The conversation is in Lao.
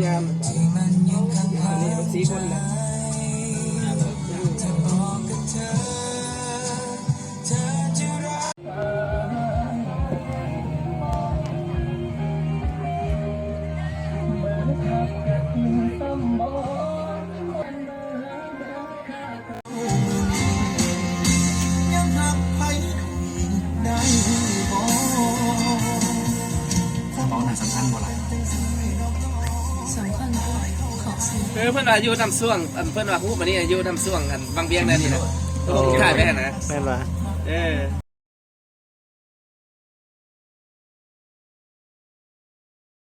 ງາມ ອັນນີ້ເປັນສີ່ຄົນນະ. ເວົ້າໜ້າສຳຄັນບໍ່ລະ? ສຳຄັນ ເອີ ເພິ່ນວ່າຢູ່ນຳຊ່ວງ ອັນ ເພິ່ນວ່າຮູບອັນນີ້ຢູ່ນຳຊ່ວງ ອັນ ວັງວຽງແນວນີ້ນະ ຮູບທີ່ຖ່າຍໄປຫັ້ນນະ ແມ່ນບໍ່? ເອີ.